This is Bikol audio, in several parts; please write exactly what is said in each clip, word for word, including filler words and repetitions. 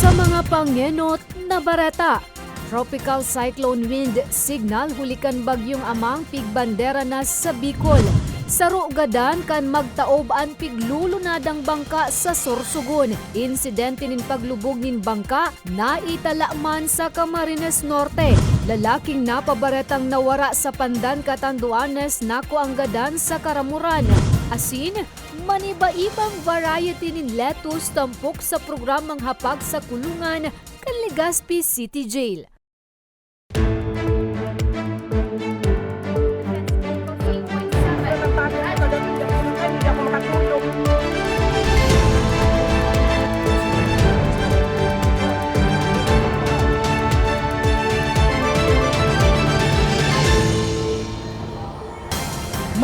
Sa mga pangenot na bareta, Tropical Cyclone Wind Signal huli kan Bagyong Amang pigbandera na sa Bicol. Saro gadan kan magtaob an piglulunadang bangka sa Sorsogon. Insidente nin paglubog nin bangka naitala man sa Camarines Norte. Lalaking napabaretang nawara sa Pandan, Catanduanes, nakuang gadan sa karamuran. Asin, maniba-ibang variety nin lettuce tampok sa programang Hapag sa Kulungan kan Legazpi City Jail.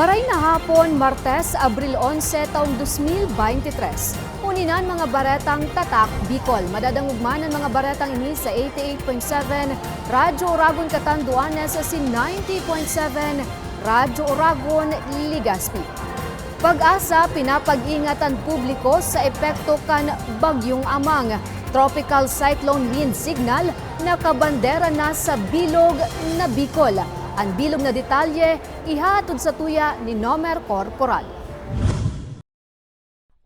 Maray na hapon, Martes, Abril onse, taong dos mil beintitres. Uni na an mga baretang Tatak Bicol. Madadangog man an mga baretang ini sa eighty-eight point seven Radyo Oragon Catanduanes asin ninety point seven Radyo Oragon Legazpi. PAGASA pinapag-ingat an publiko sa epekto kan Bagyong Amang. Tropical Cyclone Wind Signal nakabandera na sa bilog na Bicol. An bilog na detalye ihahatod satuya ni Nomer Corporal.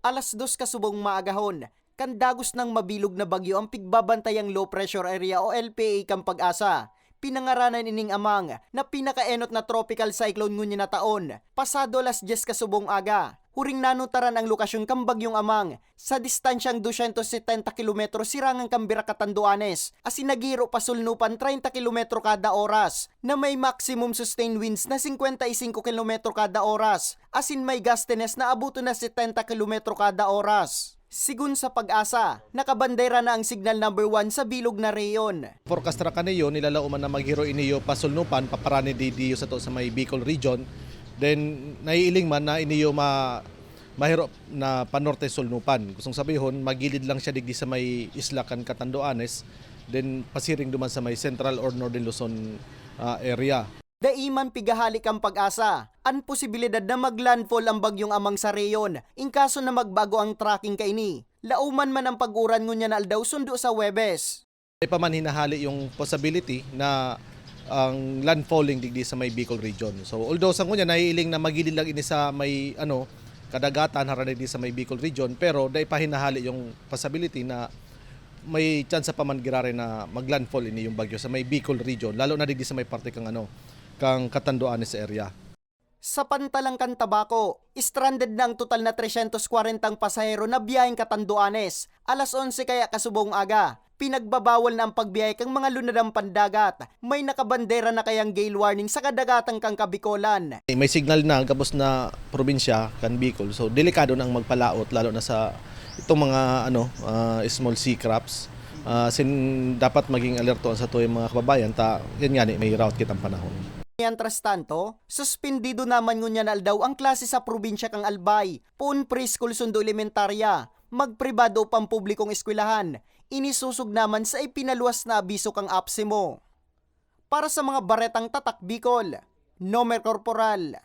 Alas dos kasubong maagahon, kan dagos nang mabilog na bagyo an pigbabantayang low pressure area o L P A kan PAGASA. Pinangaranan ining amang na pinakaenot na tropical cyclone ngunyan na taon, pasado alas dyes kasubong aga. Huring nanutaran ang lokasyon kan Bagyong Amang, sa distansyang dosyentos setenta kilometro sirangan kan Virac, Catanduanes, asin naghihiro pa solnopan treinta kilometro kada oras, na may maximum sustained winds na singkwenta y singko kilometro kada oras, asin may gustiness na aboton na setenta kilometro kada oras. Sigon sa PAGASA, nakabandera na ang signal number one sa bilog na rehiyon. Forecast ra kaniyo, nilalaoman na maghiro iniyo pasolnopan, paparani di, diyo sato sa may Bicol region. Then, naiiling man na iniyo ma-, mahiro na panorte solnopan. Gustong sabihon, magilid lang siya digdi sa may isla kan Catanduanes, then pasiring duman sa may Central or Northern Luzon, ah, area. Dai man pigahale kan PAGASA an posibilidad na maglandfall ang Bagyong Amang sa rehiyon, in kaso na magbago ang tracking kaini. Laoman man ang pag-uran ngunyan na aldaw sundo sa Huwebes. Dai pa man hinahale yung possibility na ang landfalling digdi sa may Bicol region. So, although sa ngunyan, naiiling na magilid lang ini sa may, ano, kadagatan, harani digdi sa may Bicol region, pero dai pa hinahale yung possibility na may tsansa pa man giraray na maglandfall ini yung bagyo sa may Bicol region, lalo na digdi sa may parte kang, ano, kang Catanduanes area. Sa pantalang kan Tabaco, stranded na ang total na tresyentos kwarentang pasahero na biyaheng Catanduanes, alas onse kaya kasubong aga. Pinagbabawal na ang pagbiyahe kan mga lunadang pandagat. May nakabandera na kayang gale warning sa kadagatan kan Kabikolan. May signal na gabos na probinsya kan Bicol. So, delikado na ang magpalaot, lalo na sa itong mga, ano, ah, small sea crafts. Ah, sin, dapat maging alerto ang satuyang mga kababayan, ta yan nga ni, may raot kitang panahon. Mientras tanto, suspendido naman ngunyan na aldaw ang klase sa probinsya kan Albay, poon preschool sundo elementarya, magpribado o pampublikong eskwelahan. Ini sosog naman sa ipinaluwas na abiso kan APSEMO. Para sa mga baretang Tatak Bicol, Nomer Corporal.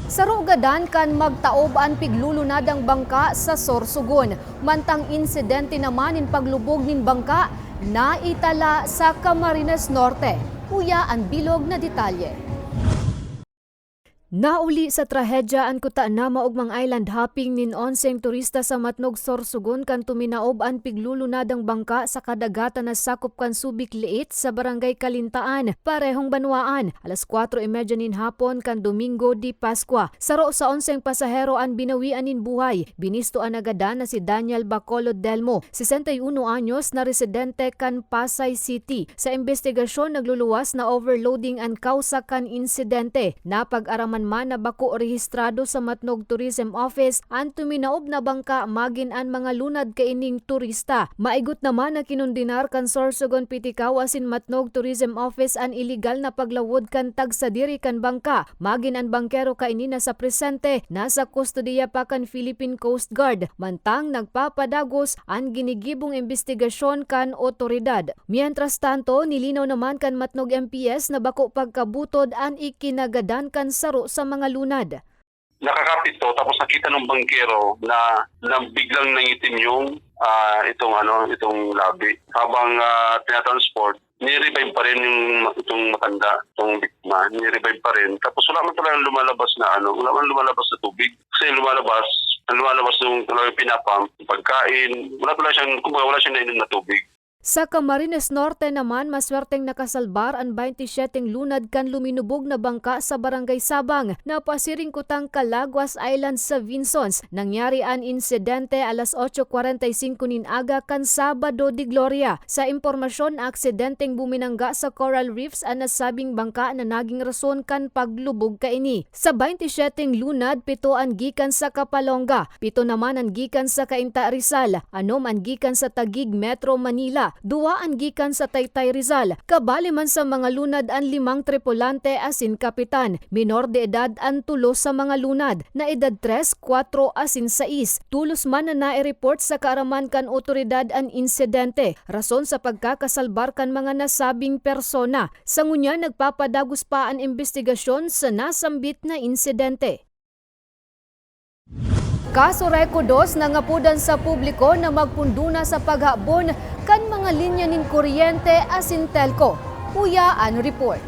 Saro gadan kan magtaob an piglulunadang bangka sa Sorsogon. Mantang insidente naman nin paglubog nin bangka naitala sa Camarines Norte. Uya an bilog na detalye. Nauli sa trahedya an kuta na maogmang island hopping nin onseng turista sa Matnog, Sorsogon, kan tuminaob an piglulunadang bangka sa kadagatan na sakop kan Subic Liit sa Barangay Calintaan, parehong banwaan, alas kwatro y medya nin hapon kan Domingo de Pascua. Saro sa onseng pasahero an binawian nin buhay. Binisto an nagadan na si Daniel Bacolod Delmo, sesenta y uno anyos, na residente kan Pasay City. Sa imbestigasyon, nagluluwas na overloading an kawsa kan insidente. Napag-araman man na bako rehistrado sa Matnog Tourism Office an tuminaob na bangka magin an mga lunad kaining turista. Maigot naman na kinondenar kan Sorsogon P T CAO asin Matnog Tourism Office an iligal na paglawod kan tagsadiri kan bangka. Magin an bangkero kaini na sa presente, nasa kustodiya pa kan Philippine Coast Guard, mantang nagpapadagos an ginigibong imbestigasyon kan otoridad. Mientras tanto, nilinaw naman kan Matnog M P S na bako pagkabutod an ikinagadan kan saro sa mga lunad. Nakakapito, tapos nakita ng bangkero na, na biglang nangitim yung, ah, itong ano, itong labi. Habang, ah, tinatransport, ni-revive pa rin yung, itong matanda, itong biktima, ni-revive pa rin. Tapos wala man talagang lumalabas na ano, wala man lumalabas na tubig. Kasi lumalabas, ang lumalabas nung talagang pinapump, pagkain, wala talaga siyang, kumbaga, wala siyang nainom na tubig. Sa Camarines Norte naman, maswerteng nakasalbar an baynte syeteng lunad kan luminubog na bangka sa Barangay Sabang, na pasiring kutang Calaguas Island sa Vinzons. Nangyari an insidente alas otso kwarenta y singko nin aga kan Sabado de Gloria. Sa impormasyon, aksidenteng buminangga sa coral reefs an nasabing bangka na naging rason kan paglubog kaini. Sa baynte syeteng lunad, pito an gikan sa Capalonga, pito naman an gikan sa Cainta, Rizal, anom an gikan sa Taguig, Metro Manila, duwa an gikan sa Taytay, Rizal. Kabali man sa mga lunad an limang tripulante asin kapitan. Menor de edad an tulo sa mga lunad, na edad tres, kwatro asin sais. Tolos man na nai-report sa kaaraman kan otoridad an insidente, rason sa pagkakasalbar kan mga nasabing persona. Sa ngunyan, nagpapadagos pa an imbestigasyon sa nasambit na insidente. CASURECO dos nangapodan sa publiko na magpundo na sa paghabon kan mga linya nin kuryente asin telco. Uya an report.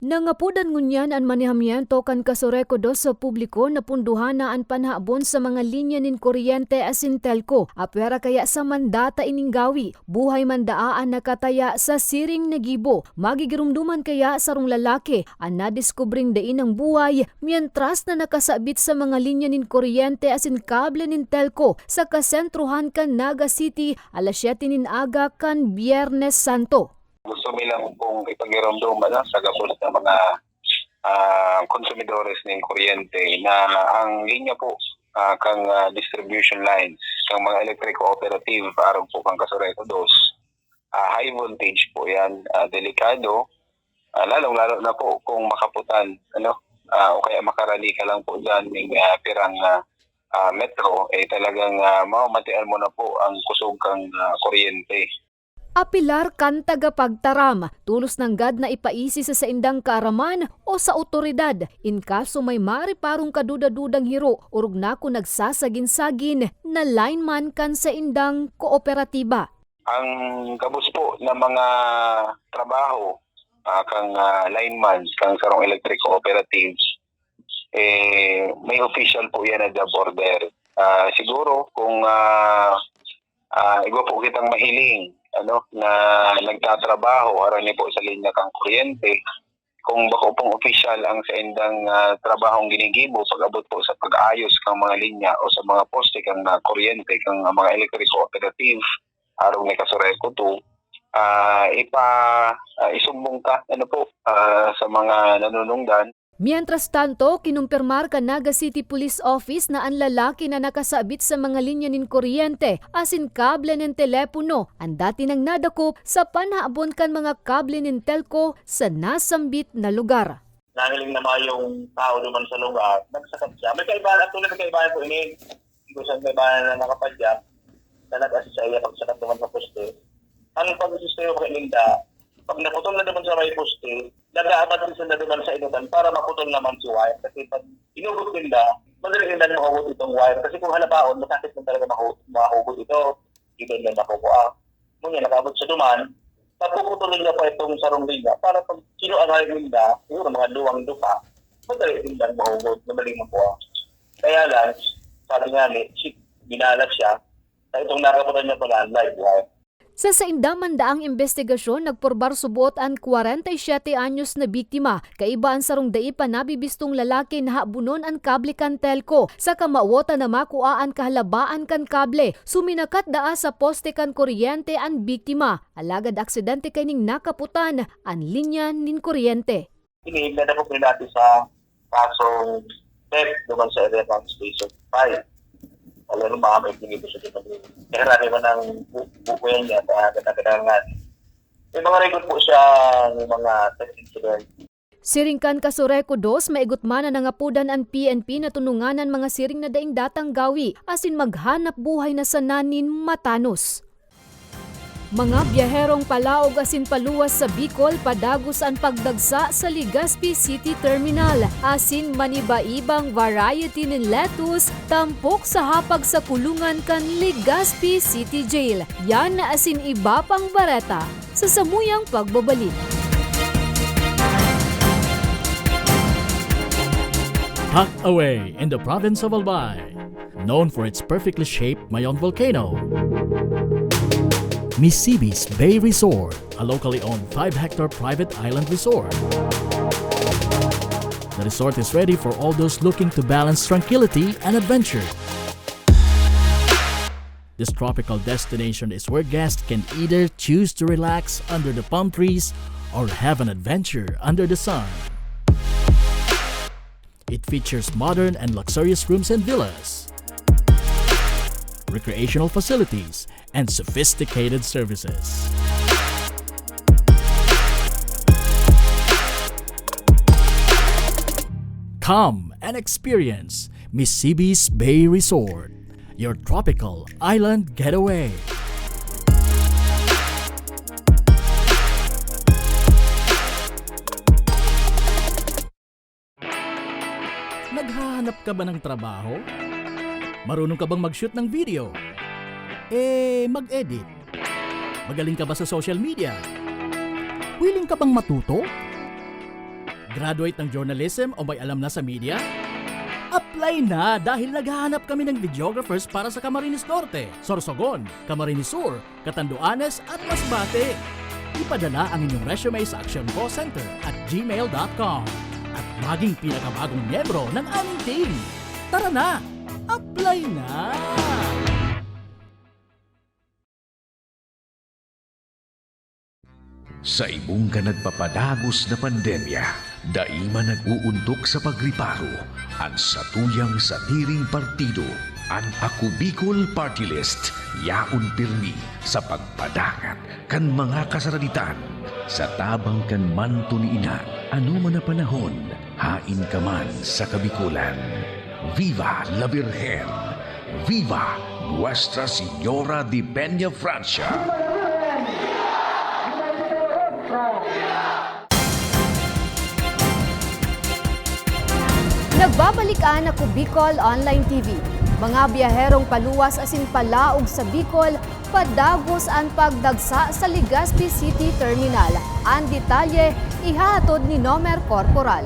Nangapodan ngunyan an manehamiento kan CASURECO dos sa publiko na punduhan na an panhabon sa mga linya nin kuryente asin telco. Apwera kaya sa mandata ining gawi. Buhay man daa an nakataya sa siring na gibo. Magigiromdoman kaya sarong lalaki an nadeskubring dai nang buhay, mientras na nakasabit sa mga linya nin kuryente asin kable nin telco sa kasentrohan kan Naga City, alas siyete nin aga kan Biyernes Santo. Gusto mi lang pong ipagiromdom, ano, sa gabos na mga, ah, konsumidores nin kuryente na ang linya po, ah, kang, ah, distribution lines, kang mga electric cooperative, arog po kang CASURECO dos, ah, high voltage po yan, ah, delikado, ah, lalong-lalo na po kung makaputan, ano, ah, o kaya makarali ka lang po dyan ng, ah, pirang, ah, ah, metro, eh, talagang, ah, mamamatian mo na po ang kusog kang, ah, kuryente. Apelar kan tagapagtaram, tolos nanggad na ipaisi sa saindang kaaraman o sa awtoridad. In kaso may mareparong kaduda-dudang hiro, orog na kun nagsasagin-sagin na lineman kan saindang kooperatiba. Ang gabos po na mga trabaho, ah, kang, ah, lineman, kang sarong electric cooperatives, eh, may official po yan na job order. Ah, siguro kung, ah, ah, igwa po kitang mahiling, ano, na nagtatrabaho, harani po sa linya kang kuryente, kung bako pong opisyal ang saindang, ah, trabahong ginigibo pag-abot po sa pag-ayos kang mga linya o sa mga poste kang, ah, kuryente kang, ah, mga electric cooperative, arog ni CASURECO two, ah, ipa-, ah, isumbong ka, ano po, ah, sa mga nanunungdan. Mientras tanto, kinumpirmar kan Naga City Police Office na an lalaki na nakasabit sa mga linya nin kuryente asin kable nin telepono an dati nang nadakop sa panhabon kan mga kable nin telco sa nasambit na lugar. Nahiling na mayong tao duman sa lugar, nagsakat siya. May kaibahan, actually, may kaibahan po ini. Kung saan may bahay na nakapadyak, na nag-assist sa iya pagsakat naman sa poste. Ang pag-assist sa'yo, mga ninda, pag naputol na naman sa may poste, nag-aabad din sila naman sa inutan para maputol naman si wire. Kasi pag inugot ninda, madali ninda mahugot itong wire. Kasi kung halabaon, masakit na talaga mahu-, mahugot ito. Iba na nakukuha. Ngunyan, nakaabot sa duman, napuputol nila pa itong sarong linya para pag kinuha ninda, siguro mga duwang dupa, madali nindang mahugot, madaling makuha. Kaya lang, sabi nga ni, si, binalag siya, na itong nakabutan niya pala, live wire. Sa sainda man daang imbestigasyon, nagpurbar subot an kwarenta y siyete anyos na biktima. Kaiba an sarong dai pa nabibistong lalaki na habunon an kable kan telco. Sa kamawot na makua an kahalabaan kan kable, suminakat daa sa poste kan kuryente an biktima. Alagad aksidente kaining nakaputan an linya nin kuryente. Ini, nadakop nila natin sa kasong theft naman sa area ng Station five. Alam mo, mga may pinili sa Station five. Kaya marami man ang bu-, bukuyan niya sa katagangan. May mga record po siya ng mga theft incident. Siring kan CASURECO dos, maigot man na nangapodan an P N P na tunungan an mga siring na daing datang gawi, asin maghanap buhay na sana nin matanos. Mga biyaherong palaog asin paluwas sa Bicol, padagos an pagdagsa sa Legazpi City Terminal asin maniba-ibang variety nin lettuce, tampok sa hapag sa kulungan kan Legazpi City Jail. Yan asin iba pang bareta sa samuyang pagbabalik. Tucked away in the province of Albay, known for its perfectly shaped Mayon volcano, Misibis Bay Resort, a locally owned five-hectare private island resort. The resort is ready for all those looking to balance tranquility and adventure. This tropical destination is where guests can either choose to relax under the palm trees or have an adventure under the sun. It features modern and luxurious rooms and villas, recreational facilities, and sophisticated services. Come and experience Misibis Bay Resort, your tropical island getaway. Naghahanap ka ba ng trabaho? Marunong ka bang mag-shoot ng video? Eh, mag-edit? Magaling ka ba sa social media? Willing ka bang matuto? Graduate ng journalism o may alam na sa media? Apply na, dahil naghahanap kami ng videographers para sa Camarines Norte, Sorsogon, Camarines Sur, Catanduanes at Masbate. Ipadala ang inyong resume sa actioncallcenter at gmail dot com at maging pinakabagong miyembro ng aming team. Tara na! Apply na! Sa ibong kan nagpapadagos na pandemya, dai man nag-uuntok sa pagriparo an satuyang sadiring partido. An Ako Bicol Party List yaon pirmi sa pagpadangat kan mga kasaraditan. Sa tabang kan manto ni Ina, anoman na panahon, haen ka man sa Kabikolan. Viva la Virgen! Viva Nuestra Señora de Peña Francia! Nagbabalik an Ako Bicol Online T V. Mga biyaherong paluwas asin palaog sa Bicol, padagos an pagdagsa sa Legazpi City Terminal. An detalye, ihahatod ni Nomer Corporal.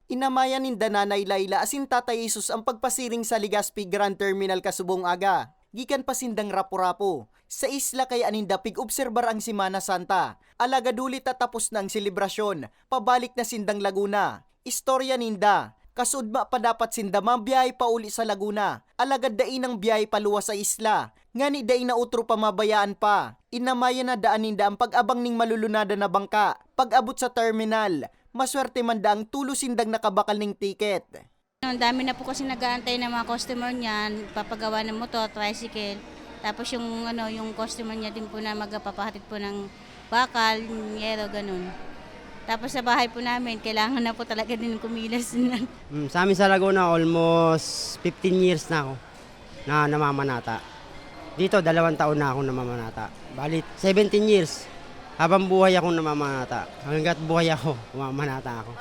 Inamayan ninda Nanay Laila asin Tatay Jesus an pagpasiring sa Legazpi Grand Terminal kasubong aga. Gikan pa sindang Rapu-Rapu. Sa isla kaya ninda pig-obserbar ang Semana Santa. Alagad huli ta tapos na ang selebrasyon, pabalik na sindang Laguna. Istorya ninda, kasudma pa dapat sinda mabiyahe pauli sa Laguna, alagad dai nang biyahe paluwas sa isla, ngani dai na otro pamabayaan pa. Inamayan na daan ninda an pag-abang ning malulunadan na bangka. Pag-abot sa terminal, maswerte man daang tulos sindang nakabakal ning tiket. Ang dami na po kasi nag-aantay ng mga customer niyan, papagawa ng motor, tricycle. Tapos yung, ano, yung customer niya din po na magpapahatid po ng bakal, yero, ganun. Tapos sa bahay po namin, kailangan na po talaga din kumilos. Mm, sa amin sa Laguna, almost fifteen years na ako na namamanata. Dito, dalawang taon na akong namamanata. Bali, seventeen years. Habang buhay akong namamanata. Hanggat buhay ako, mamamanata ako.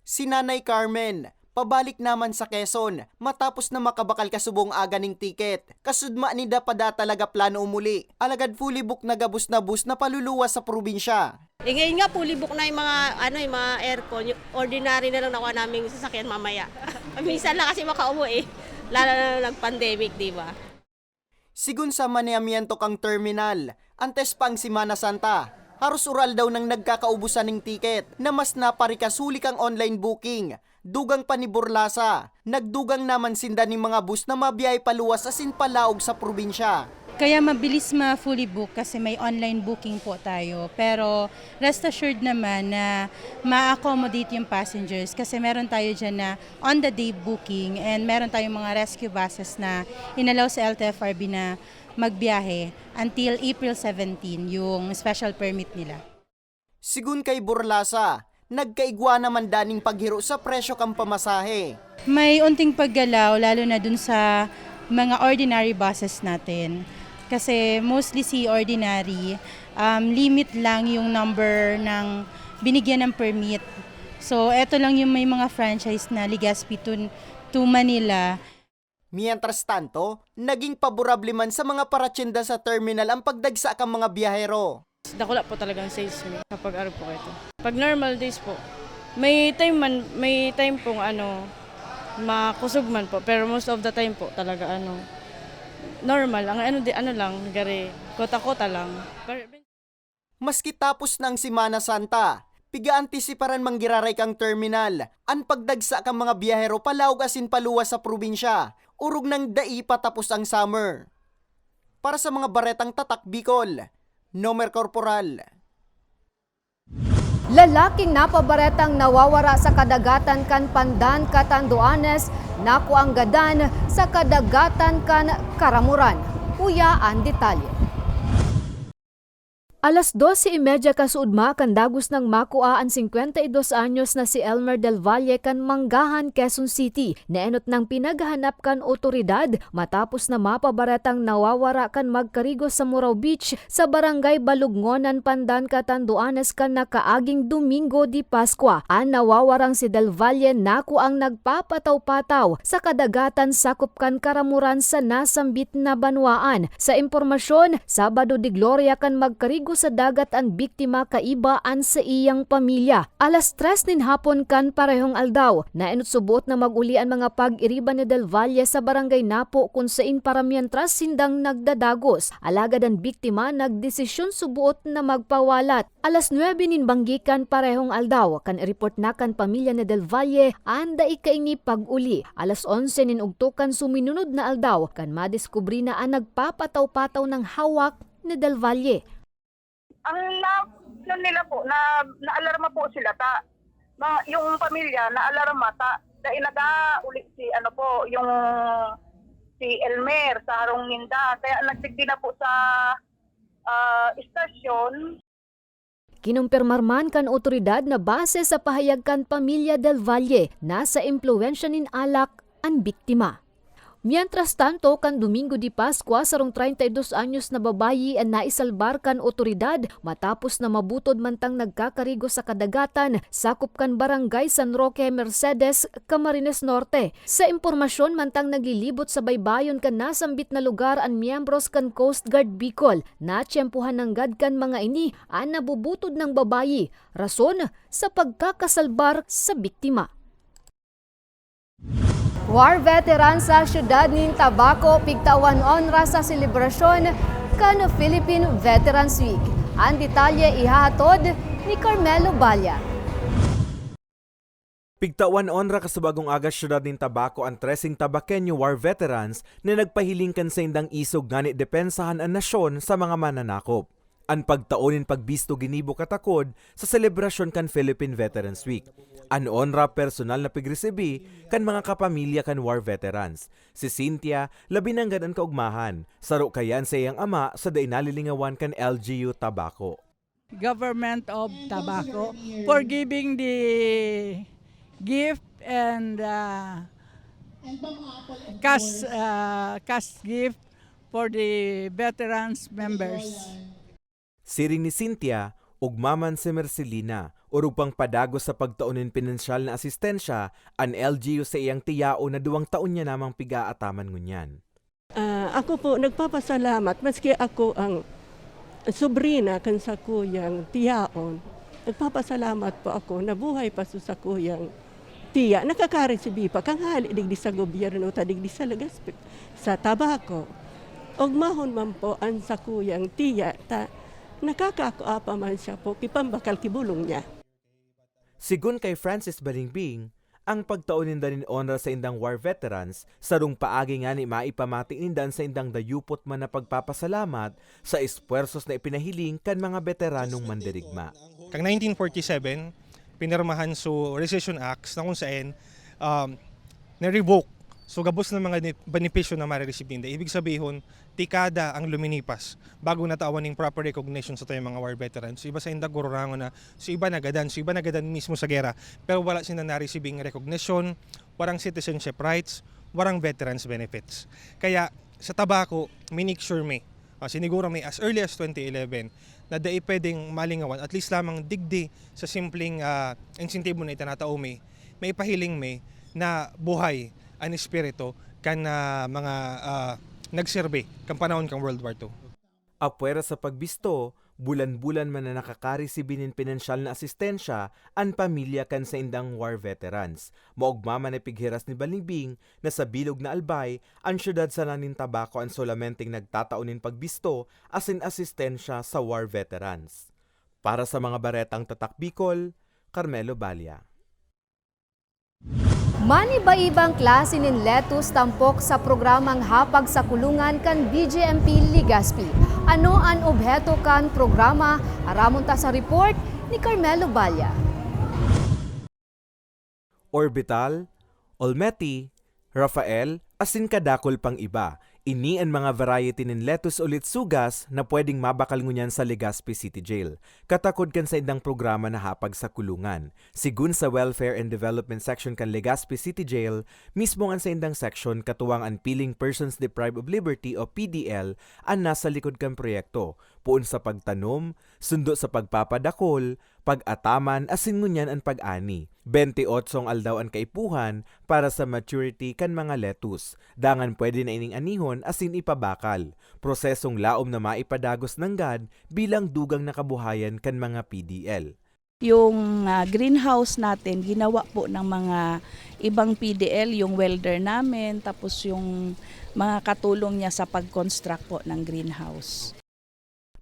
Si Nanay Carmen, pabalik naman sa Quezon matapos na makabakal kasubong aga ning tiket. Kasudma ninda pa da talaga plano umuli. Alagad fully book na gabos na bus na paluluwas sa probinsya. Eh, ngayon nga, fully book na yung mga, ano, yung mga aircon. Yung ordinary na lang nakuha naming sasakyan mamaya. Minsan lang kasi makauwi eh. Lalo na nung nag-pandemic, di ba? Sigon sa maneamiento kan terminal, antes pa ang Semana Santa, haros ural daw nang nagkakaubusan ning tiket na mas naparikas huli kan online booking. Dugang pa ni Burlasa, nagdugang naman sinda nin mga bus na mabiyahe paluwas asin palaog sa probinsya. Kaya mabilis ma-fully book kasi may online booking po tayo. Pero rest assured naman na ma-accommodate yung passengers kasi meron tayo dyan na on-the-day booking and meron tayong mga rescue buses na inalaw sa L T F R B na magbiyahe until April seventeen, yung special permit nila. Sigon kay Burlasa, nagkaigwa naman daning paghiro sa presyo kan pamasahe. May unting paggalaw, lalo na dun sa mga ordinary buses natin. Kasi mostly si Ordinary, um, limit lang yung number ng binigyan ng permit. So, eto lang yung may mga franchise na Legazpi to, to Manila. Mientras tanto, naging paborable man sa mga paratyenda sa terminal ang pagdagsa kan mga biyahero. Dakula po talagang sales mi kapag araw po ito. Pag normal days po, may time man, may time pong ano, makusog man po, pero most of the time po talaga ano, normal. Ang ano, di, ano lang, gari, kota-kota lang. Pero, Maski tapos na ang Semana Santa, piga-antisiparan manggiraray kang terminal an pagdagsa kan mga biyahero palaog asin paluwas sa probinsya, orog nang dai pa tapos ang summer. Para sa mga baretang Tatak Bicol, Nomer Corporal. Lalaking napabaretang nawawara sa kadagatan kan Pandan, Catanduanes, nakuang gadan sa kadagatan kan Caramoran. Uya an detalye. Alas dose y media kasuodma kan dagos nang makua an singkwenta y dos anyos na si Elmer Del Valle kan Manggahan, Quezon City. Naenot nang pinaghahanap kan otoridad matapos na mapabaretang nawawara kan magkarigos sa Murao Beach sa Barangay Balugnonan, Pandan, Catanduanes kan nakaaging Domingo de Pascua. An nawawarang si Del Valle nakuang nagpapataw-pataw sa kadagatan sakop kan Caramoran sa nasambit na banwaan. Sa impormasyon, Sabado de Gloria kan magkarigo sa dagat an biktima kaiba an saiyang pamilya. Alas tres nin hapon kan parehong aldaw, naenot suboot na mag-uli an mga pag-iriba ni Del Valle sa Barangay Napo kun sain para mientras sindang nagdadagos. Alagad an biktima nagdesisyon suboot na magpawalat. Alas nuebe nin banggi kan parehong aldaw, kan i-report na kan pamilya ni Del Valle an dai kaini pag-uli. Alas onse nin ugto kan suminunod na aldaw, kan madiskubre na an nagpapataw-pataw nang hawak ni Del Valle. Ang na, ano nila po, na, naalarma po sila ta, mga, yung pamilya naalarma ta, dahil nag-auli si, ano po, yung si Elmer sa harong ninda. Kaya nagdigdi na po sa ah, istasyon. Kinumpirmar man kan otoridad na base sa pahayag kan pamilya Del Valle, nasa impluwensya nin alak an biktima. Mientras tanto, kan Domingo de Pascua, sarong treinta y dos anyos na babayi an naisalbar kan otoridad matapos na mabutod mantang nagkakarigo sa kadagatan sakop kan Barangay San Roque, Mercedes, Camarines Norte. Sa impormasyon, mantang naglilibot sa baybayon kan nasambit na lugar an miyembros kan Coast Guard Bicol, natyempohan nanggad kan mga ini an nabubutod nang babayi, rason sa pagkakasalbar sa biktima. War veteran sa siyudad nin Tabaco pigtawan onra sa selebrasyon kan Philippine Veterans Week. An detalye ihahatod ni Carmelo Balla. Pigtawan onra kan Bagong Aga siyudad nin Tabaco an treseng Tabaqueño war veterans na nagpahiling kan saindang isog ngani depensahan an nasyon sa mga mananakop. An pagtao nin pagbisto ginibo katakod sa selebrasyon kan Philippine Veterans Week. An onra personal na pigresibi kan mga kapamilya kan war veterans. Si Cynthia, labi nanggad an kaugmahan, saro kaya an saiyang ama sa dai nalilingawan kan L G U Tabaco. Government of Tabaco for giving the gift and uh, cash uh, cash gift for the veterans members. Siring ni Cynthia, ugma man si Mercelina, orog pang padagos sa pagtao nin pinansyal na asistensya an L G U sa iyang tiyaon na duwang taon niya namang pig-aataman ngunyan. Ah, ako po, nagpapasalamat, maski ako ang sobrina kan sakuyang tiyaon. Nagpapasalamat po ako na buhay pa sa sakuyang tiya. Nakakaresibi pa, kanghali digdi sa gobyerno, ta digdi sa Legazpi, sa Tabaco. Ogmahon man po ang sakuyang tiya, ta nakakakua pa man siya po, kipambakal kibulong niya. Sigon kay Francis Balingbing, ang pagtao ninda nin onra sa indang war veterans, sarong paagi ngani maipamati ninda an saindang dayupot man na pagpapasalamat sa espuwersos na ipinahiling kan mga beteranong mandirigma. Kan nineteen forty-seven, pinirmahan so Rescission Acts na kung saen, um, na-revoke. So, gabos na mga ni-, benepisyo na marireceive ninda. Ibig sabihon, tikada ang luminipas bago natawan ning proper recognition sa tayong mga war veterans. So, iba sa inda gururangon na, so iba nagadan, so iba nagadan mismo sa gera, pero wala sinda na-receiving recognition, warang citizenship rights, warang veterans benefits. Kaya, sa Tabaco, minake sure mi Siniguro mi as early as twenty eleven na dai pwedeng malingawan, at least lamang digdi sa simpleng, ah, insentibo na itinatao mi, maipahiling mi na buhay an espiritu kan, ah, mga, ah, nagserbi kan panahon kan World War Two. Apwera sa pagbisto, bulan-bulan man na nakakaresibi nin pinansyal na asistensya an pamilya kan saindang war veterans. Maogma man na ipighiras ni Balimbing na sa bilog na Albay, an syudad sana nin Tabaco an solamenteng nagtatao nin pagbisto asin asistensya sa war veterans. Para sa mga baretang Tatak Bicol, Carmelo Balla. Maniba-ibang klase nin lettuce tampok sa programang Hapag sa Kulungan kan B J M P Legazpi. Ano an obheto kan programa? Aramon ta sa report ni Carmelo Balla. Orbital, Olmeti, Rafael, asin kadakul pang iba. Ini an mga variety nin lettuce o litsugas na pwedeng mabakal ngunyan sa Legazpi City Jail, katakod kan saindang programa na Hapag sa Kulungan. Sigon sa Welfare and Development Section kan Legazpi City Jail, mismo an saindang section katuwang an Piling Persons Deprived of Liberty o P D L an nasa likod kan proyekto, poon sa pagtanom, sundo sa pagpapadakul, pag-ataman asin ngunyan an pag-ani. Bente otsong aldaw an kaipuhan para sa maturity kan mga lettuce. Dangan pwede na ining anihon asin ipabakal. Prosesong laom na maipadagos nanggad bilang dugang na kabuhayan kan mga P D L. Yung, ah, greenhouse natin, ginawa po ng mga ibang P D L, yung welder namin, tapos yung mga katulong niya sa pag-construct po ng greenhouse.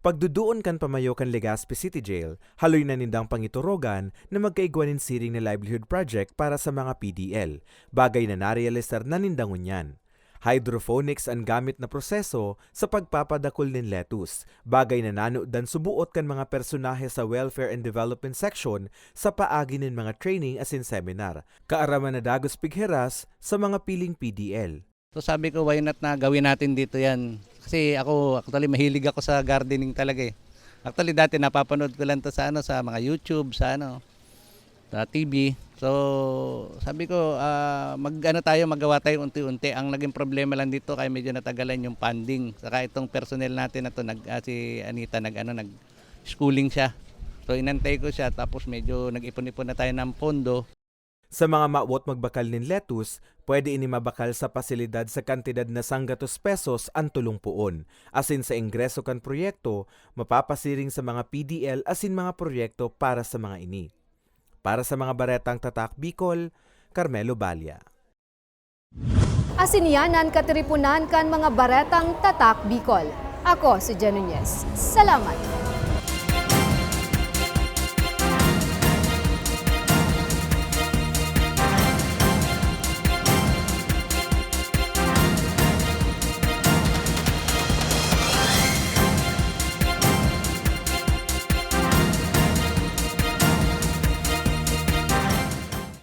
Pagduduon kan pamayo kan Legazpi City Jail, haloy na nindang pangiturogan na magkaigwa nin siring na livelihood project para sa mga P D L, bagay na narealisar na ninda ngunyan. Hydroponics an gamit na proseso sa pagpapadakul nin lettuce, bagay na nanodan suboot kan mga personahe sa Welfare and Development Section sa paagi nin mga training asin seminar. Kaaraman na dagos pighiras sa mga piling P D L. So sabi ko, "Why not na gawin natin dito yan?" Kasi ako, actually, mahilig ako sa gardening talaga eh. Actually, dati napapanood ko lang to sa, ano, sa mga YouTube, sa, ano, sa T V. So sabi ko, ah, "Mag-ano tayo, maggawa tayo unti-unti." Ang naging problema lang dito, kaya medyo natagalan yung funding. Saka itong personnel natin na to, nag, ah, si Anita, nag, ano, nag-schooling siya. So inantay ko siya, tapos medyo nag-ipon-ipon na tayo ng pondo. Sa mga mawot magbakal nin lettuce, pwede ini mabakal sa pasilidad sa kantidad na sanggatos pesos an tolong poon. Asin sa ingreso kan proyekto, mapapasiring sa mga P D L asin mga proyekto para sa mga ini. Para sa mga baretang Tatak Bicol, Carmelo Balla. Asin iyan an katiriponan kan mga baretang Tatak Bicol. Ako si Jen Nunez. Salamat!